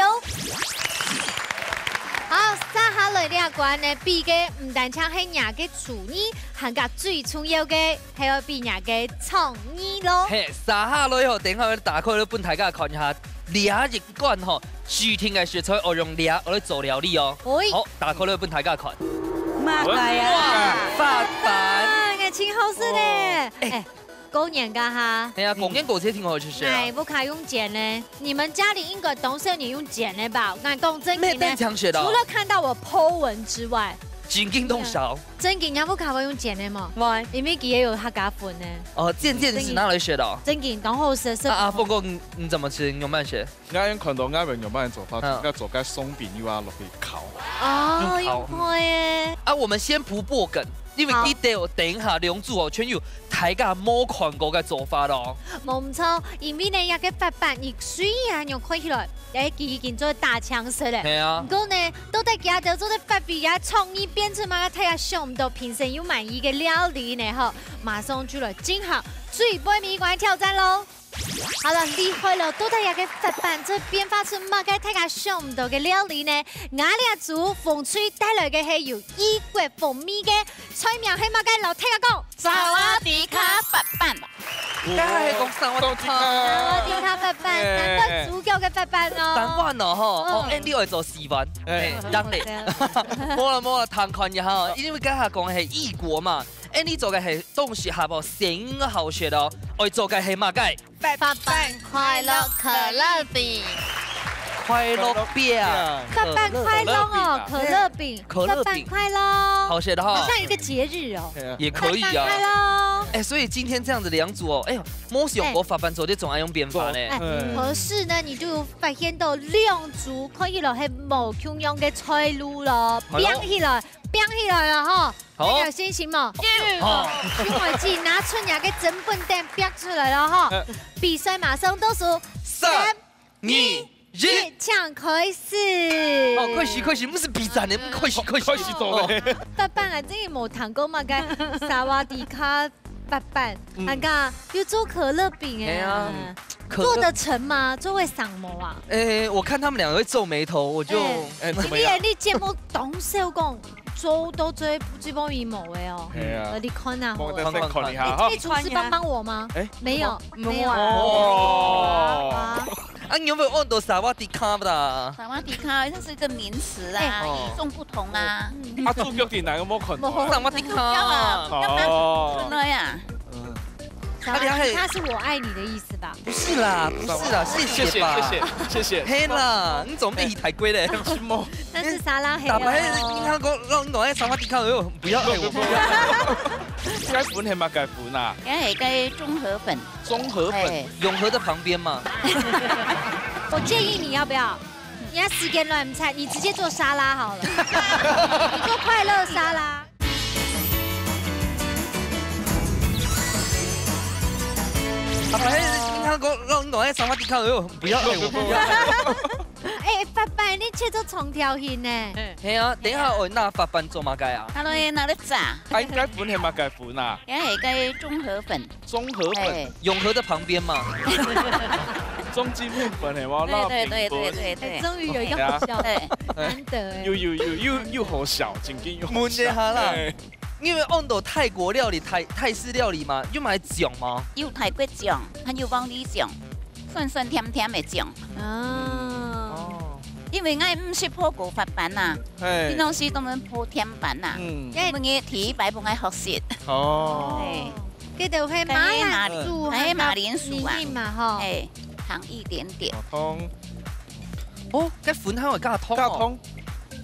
好，接下來這關呢，比个毋單淨係若个廚藝，還加最重要个 還有比若个創意囉。嘿，接下來吼，等下愛打開來分大家看一下，這一關吼，指定个食材愛用這來做料理哦。喂。好，打開來分大家看。麼个啊？發粄。啊，該真好食呢。哦。哎。哎，過年个哈。哎呀，過年過節挺好食啊。哎，屋下用煎个。你們家裡應該當少人用煎个吧？𠊎講正經个，乜當常食哦。除了看到我po文之外，真經當少。 正經，若屋下會用煎个無？會。因為佢也有客家粉呢。哦，煎煎係拿來食哦。正經，當好食，食。啊，啊，不過你，你怎麼吃？你有慢食？𠊎有看到𠊎有慢做法，嗯。𠊎做个鬆餅又要落去烤。哦，用烤。用烤个。啊，我們先不破梗，因為好。佢等，等一下兩組哦，全有大家無看過个做法咯。無毋著，因為呢，這个發粄，佢雖然用看起來 哎，佢已經做大強勢了。係啊。毋過呢，到底佢兜做得發揮佢創意變出麼个大家想毋到、評審又滿意个料理呢？吼，馬上就來進行最尾一關个挑戰囉。好了，厲害了，到底這个發粄做變化出麼个大家想毋到个料理呢？𠊎這組紅隊帶來个係有異國風味个菜名係麼个？摎大家講。 薩瓦迪卡發粄。該還係講薩瓦迪卡。薩瓦迪卡發粄，哎。難怪主角个發粄哦。難怪哦，吼。哦，嗯。哎，你愛做四萬。哎。哎，當然。對。無啦，無啦，聽看一下哦，因為剛才講个係異國嘛，哎，你做个係東西好不好？先好食哦，愛做个係麼个？ 發粄快樂可樂餅。快樂餅。發粄快樂哦，可樂餅。可樂餅。發粄快樂。好食的哈。好像一個節日哦。對啊。也可以啊。發粄快樂。哎，所以今天這樣子兩組哦，哎喲，無想過發粄做得恁樣變化呢。哎，嗯。可是呢，你就發現到兩組可以落去無共樣个菜路咯，哎喲。變起來，變起來了哈。 好。大家有信心無？有。好。秀妹姐拿出若个真本等逼出來了哈。呃。比賽馬上倒數，三、三、二、二、一，請開始。哦，開始，開始，毋係比讚个，開始，開始。開始做咧。哦。發粄啊，真个無聽過嘛，該薩瓦迪卡發粄，嗯。還有做可樂餅哎。係啊。可樂。做得成嗎？做會生無啊？哎，我看他們兩個會皺眉頭，我就，哎。哎，怎麼樣？因為你節目當少講做到最，最尾無个哦。係啊。呃，你看啊，無得再看一下哈。你可以廚師幫幫我嗎？哎。沒有，沒有。哦。啊。啊，你有沒有按到薩瓦迪卡啦？薩瓦迪卡，那是一個名詞啊，哎。與眾不同啊。嗯。啊，主角在哪个？沒看到。無。薩瓦迪卡。主角啊，哦。出來啊。嗯。 啊，你還，他是"我愛你"的意思吧？不是啦，不是啦，謝謝吧。謝謝，謝謝，謝謝。嘿啦，你總比太貴嘞。什麼？但是沙拉黑啊。打牌你看過，讓你愛沙拉迪卡，哎呦，不要，哎，我不要。該粉係麼个粉啊？該係个綜合粉。綜合粉。哎。永和的旁邊嘛。我建議你要不要，你要時間亂菜，你直接做沙拉好了，你做快樂沙拉。 啊，反正你看過，讓你愛沙拉迪卡，哎呦，不要，哎，我不要。哎，法粄，你切做長條形呢？係啊，等一下我拿法粄做麼个啊？拿來，拿來炸。啊，該粉係麼个粉啊？該係个綜合粉。綜合粉。哎。永和的旁邊嘛。中筋麵粉係無？對，對，對，對，對。哎，終於有一個好笑的，哎。難得哎。有，有，有，又，又好笑，正經又好笑。問一下啦。哎。 因為講到泰國料理、泰，泰式料理嘛，有麼个醬嗎？有泰國醬，還有黃梨醬，酸酸甜甜个醬。啊。哦。因為𠊎毋識烰過法粄啊，嘿。平常時都係烰甜粄啊。嗯。因為第一擺分𠊎學識。哦。嘿。這就係馬鈴薯，還有馬鈴薯啊。嘛，吼。嘿，糖一點點。哦，糖。 哦，該粉還會加糖哦。加糖。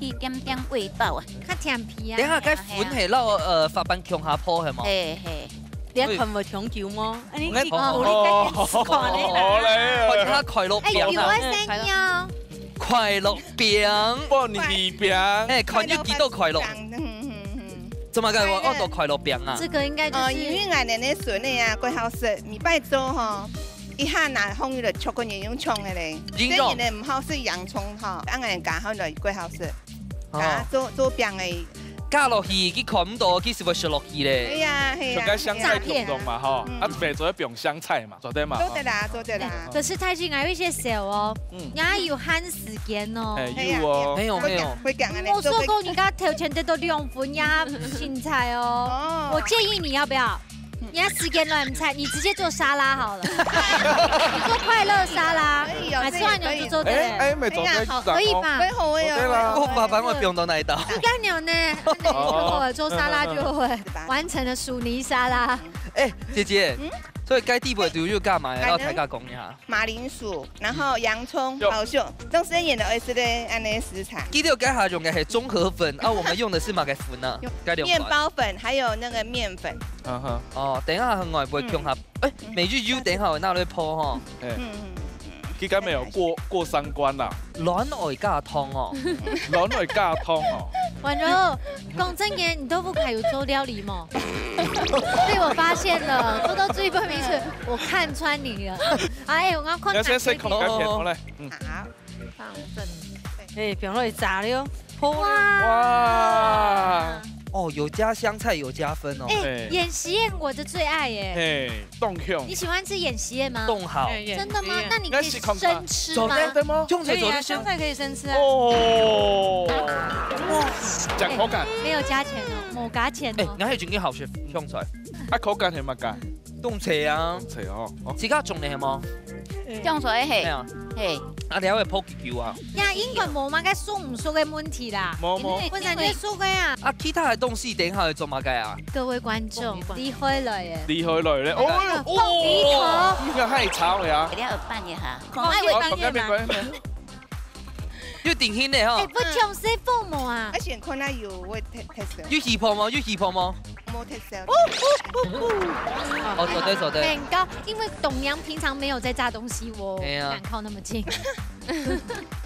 一點點味道啊。較甜皮啊。等一下，該粉係摎，呃，法粄共下烰係無？嘿，嘿。你看會長久無？哎，你哦，哦，看你啦。好嘞哦。看佢快樂餅啊。哎，有啊，生意哦。快樂餅。飯米餅。哎，看有幾多快樂。嗯，嗯，嗯，嗯。做麼个會安到快樂餅啊？這個應該就是，呃，因為𠊎等个孫仔啊，過好食，每擺做吼， 一下拿紅油來炒个，人用嗆个咧。人用。所以呢，毋好食洋蔥吼，恁樣加好來過好食。哦。啊，做，做餅个。加落去，佢看毋到，佢就會食落去咧。係啊，係啊，像該香菜係啊。共樣嘛，吼。嗯。啊，白做一餅香菜嘛，做得嘛，吼。做得啦，做得啦。哎，可是泰式還有一些小哦，嗯。也有限時間哦。哎，有哦。係啊，係啊。沒有，沒有。會講，會講个咧，我說過，做得。你剛頭前得到兩分呀，芹菜哦。哦。我建議你要不要 你愛時間亂菜，你直接做沙拉好了。你做快樂沙拉，可以哦，啊，這也可以。吃完牛就做得了。哎，哎，沒做得，哎呀，好，可以吧？可以，好，可以哦。對啦。我爸爸會放到哪一道？應該有呢，哦。做沙拉就會，是吧？完成了薯泥沙拉。哎，姐姐，嗯？所以該底背就有加麼个，哎，摎大家講一下。 馬鈴薯，然後洋蔥、有。好香，當然也愛食个恁樣食材。記得該下用个係綜合粉，啊，我們用的是麼个粉呢？用該兩款。麵包粉，還有那個麵粉。嗯哼。哦，等一下還會共下，嗯。哎，嗯。每日油等一下會拿來烰吼。哎。嗯，嗯，嗯。佢敢會有過，過三關啦？卵愛加糖哦。卵愛加糖哦。完了，講真个，你都不怕有做料理嗎？被我發現了，做到最後面去，我看穿你了。 哎，𠊎看你要先試看看片，好來。嗯。好。放粉。哎，放落去炸了，好啦。哇。哇。哦，有加香菜，有加分哦。哎，哎。眼線我的最愛耶。嘿，當香。你喜歡吃眼線嗎？當好。哎，真的嗎？眼線。那你可以生吃嗎？應該係看看。做得，做得嗎？用水做得生。可以啊，香菜可以生吃啊。哦。哇。講口感。沒有加錢哦，無加錢哦。哎，你還有準備好吃香菜。啊，口感係麼个？ 當脆啊。當脆哦。哦。自家種个係無？種出來係。係啊。係。啊，你還會烰幾久啊？呀，應該無麼个熟毋熟个問題啦。無，無。因為本身就熟个啊。啊，其他个東西等一下會做麼个啊？各位觀眾，厲害了耶！厲害了咧！哦，哎呀，哦，放鼻頭。你看還炒个啊？一定要拌一下，哦，可愛會放一點嘛。放該邊，該邊。 有定型个吼。哎，不像是父母啊。而且看下有會特，特色。有起泡無？有起泡無？無特色。哦，做得，做得。很高，因為董娘平常沒有在炸東西，我不敢靠那麼近。哎呀。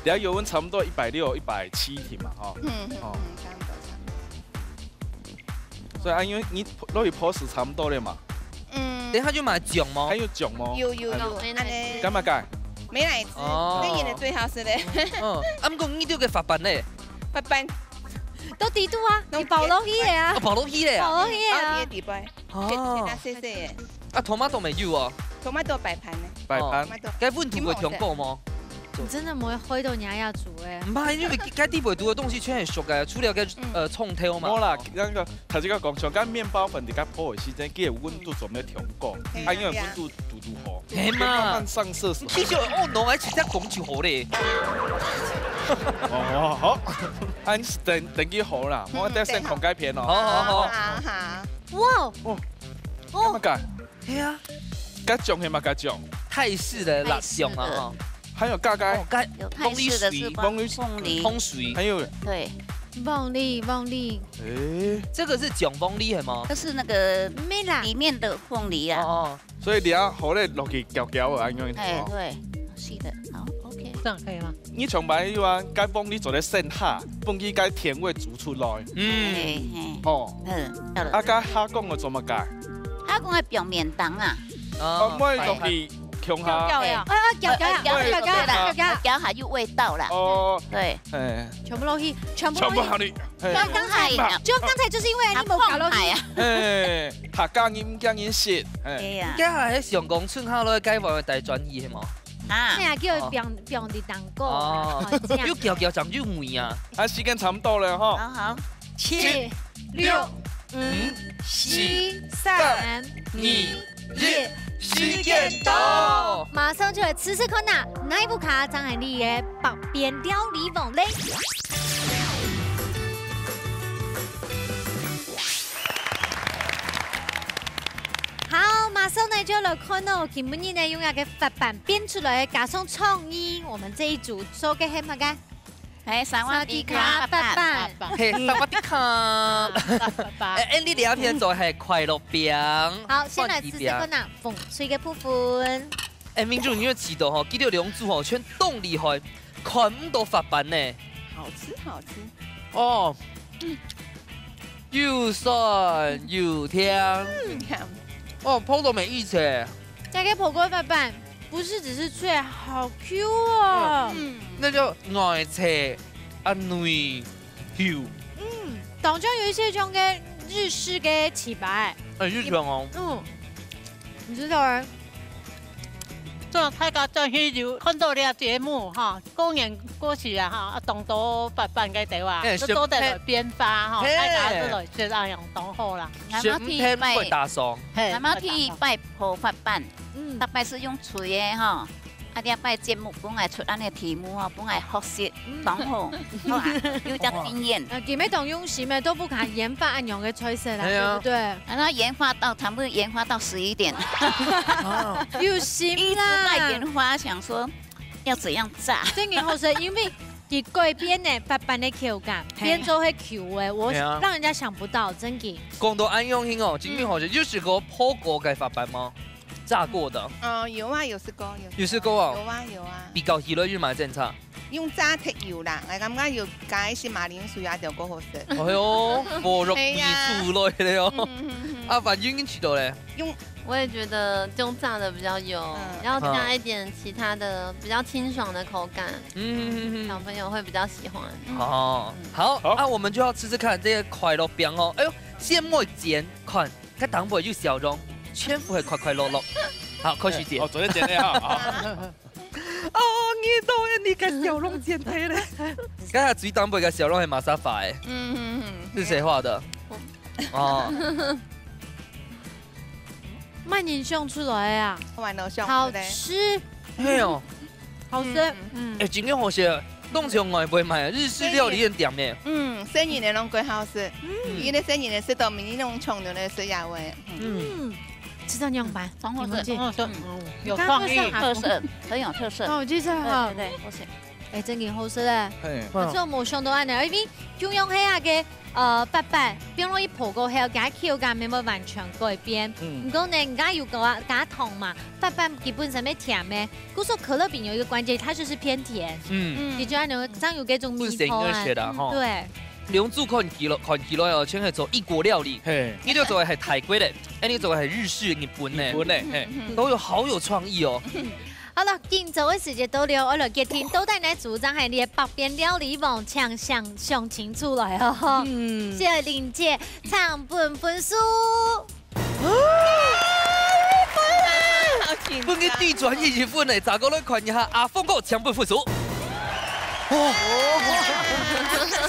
等下油溫差不多一百六、一百七定嘛，吼。嗯，嗯，哦。嗯，差不多，差不多。 所以啊，因為你落去烰係差不多了嘛。嗯。等一下就買醬無？還有醬無？有，有，有，有，哎，那個。恁樣。敢買个？美乃滋，哦。恁樣个最好食个。嗯，啊，毋過你這个法粄呢？法粄。都底肚啊，你包落去个啊。哦，包落去个啊。包落去个啊。啊，你个底背。哦。切，切到細細个。啊，tomato無有哦？Tomato擺盤呢。擺盤。哦。Tomato。該溫度會調高無？你真的毋會害到人家煮欸。毋怕，因為該底背肚个東西全係熟个，除了該，嗯。呃，蔥頭嘛。無啦，該个頭先講，像該麵包粉，你該泡个時間，佢个溫度做毋得忒高，嗯。啊，因為溫度堵堵好。係嘛？慢慢上色素。其實哦，喏，還直接講就好咧。哦，好，恁等等佢好啦，嗯，我等先看該片哦。好好好。好好好。哇哦，哦，哦，麼个？ 係啊，該種係麼个種？泰式的辣醬啊，泰式的。哈。還有加該哦，該有泰式的是鳳梨水，鳳梨，鳳梨。鳳梨，還有，對。鳳梨，鳳梨。欸。這個是醬鳳梨係嗎？這是那個，毋係啦。裡面的鳳梨啊。哦哦。所以你愛好咧落去攪攪啊，恁樣。欸，對，是的，好，OK。這樣可以嗎？ 你像白話該幫你做得剩下，幫佢該甜味煮出來。嗯。嘿，嘿。吼。嗯，曉得。啊，該蝦公个做麼个？蝦公个表面當啊。哦，哦，莫落去共下。攪攪呀。哎，哎，攪攪呀，攪攪呀，攪攪呀，攪攪。攪下有味道啦。哦。對。哎。全部落去，全部落去。全部落去。嘿。就剛才，就剛才就是因為你沒有攪落去。哎呀。嘿，客家人毋驚人食。哎。哎呀。該還係想講，剩下來該碗个大專業係無？ 啊。哎呀，叫哦。放，放佇當中，哦。好，這樣。又攪攪，怎麼又沒啊？啊，時間差不多了吼。好，好。七、七、六、六、五、五、四、四、三、三、二、二、一，一，時間到。馬上就來試試看吶，哪一部卡張海麗个百變料理王咧？ 好，馬上呢就來看到今晡日呢用這個發粄變出來，加上創意，我們這一組做个係麼个？哎，薩瓦迪卡發粄。發粄。嘿，薩瓦迪卡。發粄。哎，哎，你這片做係快樂餅。好，先來試試看吶，紅隊个部分。哎，明珠，你有試著吼，佢兜兩組吼，全當厲害，看毋到發粄呢。好吃，好吃。哦，嗯。 又酸又甜。嗯，甜。哦，泡到沒意思。這個火鍋發粄不是只是脆，好Q哦。嗯。那個外脆啊內Q。嗯，當中有一些像个日式个粢粑。哎，日式哦。嗯，你知道欸。 做大家轉去有看到這節目哈，過年過時啊哈，啊，當多發粄个地方，哎，都做得來變化哈，是，大家都來食啊，樣當好啦。哎，阿媽去拜，會打爽。嘿，阿媽去拜婆發粄，嗯。大概是用炊个哈，啊，你拜節目本來出恁个題目哈，本來好食，嗯。當好，好啊，有一隻經驗。啊，佢乜當用心个，都不敢研發恁樣个菜色啦，哎呀。對不對？啊，那研發到，差不多研發到十一點。 有心啦。一直在研發，想說要怎樣炸。真个好食，因為佢改變呢，發粄个口感，嘿。變做係Q个，我，嘿啊。讓人家想不到，真个。講到恁樣形哦，真个好食，嗯。有食過泡過个發粄嗎？炸過的。嗯，有啊，有試過，有試過。有試過哦？有啊，有啊。比較起來有麼个精差？ 用炸忒油啦，𠊎感覺有加一些馬鈴薯啊，就過好食。哎喲，無落米醋落去了哦。係啊。嗯，嗯，嗯，嗯。啊，反正你試著咧。用我也覺得用炸的比較有，嗯。要加一點其他的比較清爽的口感，嗯，嗯，嗯，嗯。小朋友會比較喜歡。嗯。哦，嗯。好，好。啊，我們就要吃吃看這個快樂餅哦。哎喲，先莫剪，看，該頂背有笑容，全部係快快樂樂。好，開始剪。哦，昨天剪的哈。好。 哦，你都你个笑容剪忒咧。剛才最頂背个笑容係麼儕畫个？嗯，嗯，嗯。是誰畫的？我。哦。慢慢想出來啊。慢慢想出來。好吃。係哦。好吃。嗯，嗯。哎，真个好食，攏從外背買，日式料理个店呢。嗯，生意呢攏過好食。嗯。因為生意呢食到明年攏從頭來食呀喂。嗯。嗯，知道樣板，當好食。有沒有記？當好食。嗯。嗯，有創意。你剛剛說還不特色，很有特色。哦，就是哈。對，對，對，好食。 哎，真个好食咧。嘿。啊，這無想到恁呢，因為中央係啊个，呃，發粄，放落去泡過後，佢口感乜會完全改變。嗯。毋過呢，人家有加，加糖嘛，發粄佢本身係甜个，故所可樂餅有一個關鍵，它就是偏甜。嗯。嗯。佢就恁呢，正有這種味道啊。本身有些啦，吼。對。兩組看起來，看起來哦，全係做異國料理。嘿。你就做个係泰國个，哎，你做个係日式、日本个。日本个，嘿。嗯，嗯。都有，好有創意哦。 好了，今朝个時間到了，愛來決定到底哪組正係你个百變料理王，請想，想清楚來哦。嗯。謝謝玲姐，請分分數。緊張。分佢最專業一分呢，再過來看一下阿峰哥，請分分數。哦，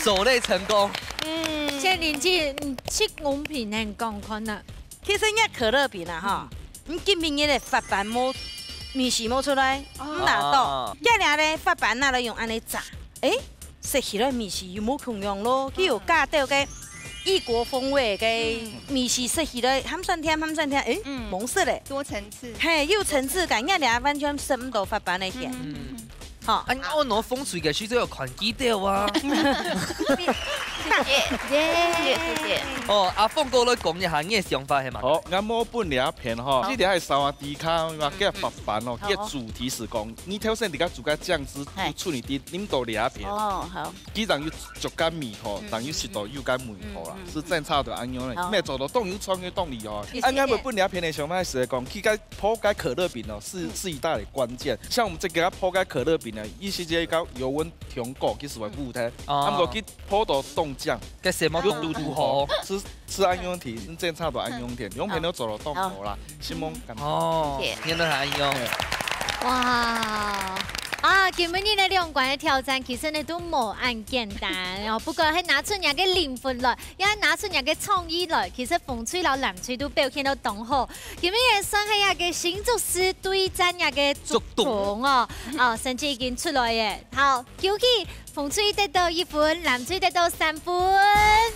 手雷成功。嗯。謝玲姐，你試公平个講看啊。其實你可樂餅啊，哈，嗯。你今晡日个發粄無，味緒無出來，哦。毋拿到。哦。這下呢，發粄拿來用恁呢炸，誒， 食起來味緒又無共樣咯，佢有加兜个異國風味个味緒，食起來鹹酸甜，鹹酸甜，誒，嗯。無色咧。多層次。嘿，有層次感，人家完全食毋到發粄个甜。嗯。好。啊，你按呢風吹个時節有看記得啊。謝謝，謝謝，謝謝。哦，阿峰哥來講一下你个想法係嘛？好，𠊎無分這片吼，好。這條係沙瓦迪卡，嘛，嗯，叫發粄哦，嗯。佢个主題係講，你頭先你个煮个醬汁，嘿。出你的，你毋到這片。哦，好。 佢正有足个味道，嗯，正有食到有个味道啦，嗯，嗯，係正差到恁樣咧。哦。毋係做到當有創意、當厲害。謝謝。啊，𠊎會分這片个想法係講，去該泡該可樂餅哦，係，嗯。係一大个關鍵。像我們這個泡該可樂餅呢，一時間該油溫調高，其實會烏忒。嗯。啊，毋過佢泡到當靚，該色目又堵堵好。係，係恁樣甜，係正差到恁樣甜，兩片都做到當好啦，承蒙感謝。哦，謝謝。原來係恁樣。哇！ 啊，今晡日呢，兩關个挑戰其實呢都無恁簡單哦，不過係拿出若个靈魂來，也拿出若个創意來，其實紅隊摎藍隊都表現到當好。今晡日算係一個新竹市對戰若个竹筒哦，竹筒。哦，成績已經出來耶。好，恭喜紅隊得到一分，藍隊得到三分。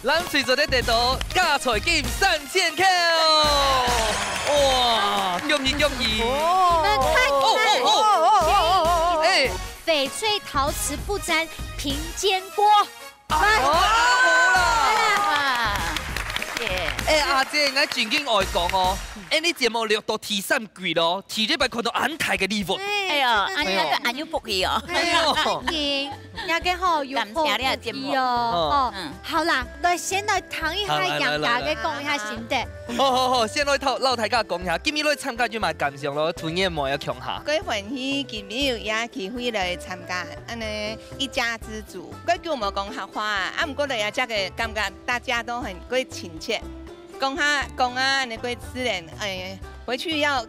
藍隊做得得到加菜金三千塊。哇，恭喜恭喜！你們看看，哦，哦，哦，哦，哦，哦，哦。哎， 翡翠陶瓷不沾平煎鍋。哎，好啦。哇，謝謝。哎，阿姐，𠊎正經愛講哦，哎，你節目錄到第三季咯，第一擺看到恁大个禮物。哎喲，恁樣就恁有福氣哦。哎喲。哎喲。正經，若个吼，有感謝你个節目。福氣哦。哦。嗯。好啦，來先來聽一下楊家个講一下心得。好，來，來，來，來。好，好，好，先來摎，摎大家講一下，今日來參加有麼个感想咯？推薦無要共下。蓋歡喜今日有這機會來參加，恁呢 一家之煮。蓋久無講客話啊，啊，毋過來這隻个感覺大家都很，蓋親切。講下，講啊，恁呢蓋自然，哎，回去要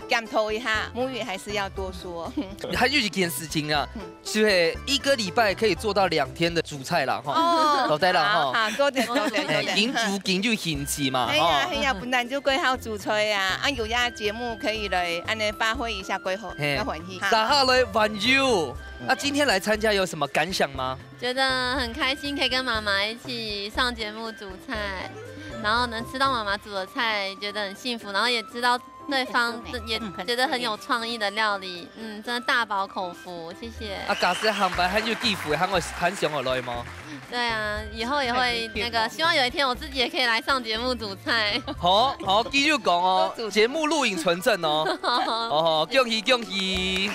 檢討一下，母語還是要多說。還有一件事情啊，嗯。就係一個禮拜可以做到兩天的主菜啦，吼。哦。對啦，吼。好，好，多點，多點，多哎，點。緊煮緊有興趣嘛，哎呀，吼。哎呀，本來就蓋好煮菜啊，啊，有這節目可以來，恁呢發揮一下，蓋好，嘿。蓋歡喜。接下來還有 那今天來參加有什麼感想嗎？覺得很開心，可以跟媽媽一起上節目煮菜，然後能吃到媽媽煮的菜，覺得很幸福，然後也知道對方也覺得很有創意的料理，嗯，真的大飽口福，謝謝。啊，假使下擺還有機會，還會，還想要來嗎？對啊，以後也會那個，希望有一天我自己也可以來上節目煮菜。好，好，繼續講哦，節目錄影存證哦。哦，恭喜，恭喜。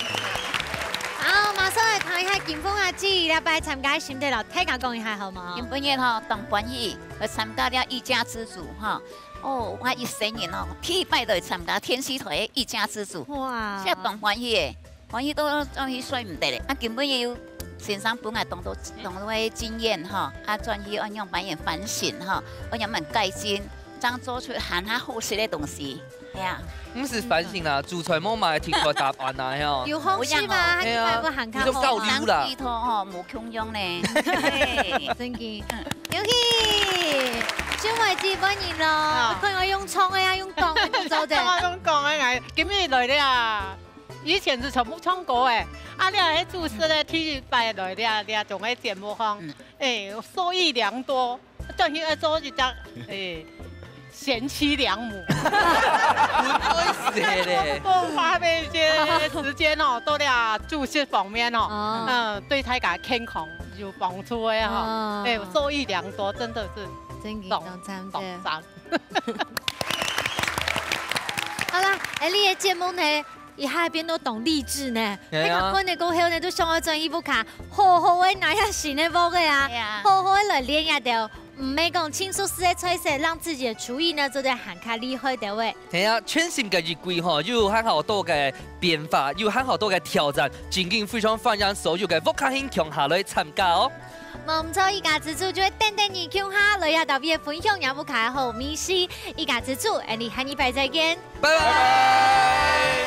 好，馬上來聽一下金鳳阿姊這擺參加个心得，摎大家講一下好無？今晡日吼，當歡喜來參加這一家之煮吼。哦，𠊎一生人哦，第一擺來參加電視台个一家之煮，哇。真當歡喜个，歡喜到轉去睡毋得咧。啊，今晡日有先生分𠊎當多，當多个經驗吼，啊，轉去愛仰般樣反省吼，愛仰般改進，正做出還較好食个東西。 係啊。毋使反省啦，煮菜無嘛聽過答案啊，係哦。有方式嘛，有影哦。佢就會行較好嘛。係啊，你就交流啦。生意頭吼，無共樣呢。嘿。正經。恭喜！小妹子本人咯，啊。看我用唱个啊，用講个都做得。用講个，哎，今日來了啊，以前係全部唱歌个，啊，你還主持咧，第一擺來了，這種个節目吼，嗯。哎，受益良多。 轉去愛做一隻，欸，賢妻良母。毋會寫咧。多花費一些時間哦，到這煮食方面哦，哦。嗯，對大家健康有幫助个哈。哦。欸，受益良多，真的是真的當，當讚，當讚。好啦，欸，你个節目呢， 一下變到當勵志呢。係啊。大家看了過後呢，都想愛轉去屋下，好好个拿下新个屋个啊，係啊。好好个來練一兜，毋係講盡熟事个菜色，讓自己个廚藝呢做得還較厲害兜仔。係啊，全新个一季吼，有還好多个變化，有還好多个挑戰，正經非常歡迎所有个屋下人共下來參加哦。無毋著，一家之煮就會等等你共下來這搭位分享若屋下个好味緒。一家之煮，𠊎俚下禮拜再見。拜拜。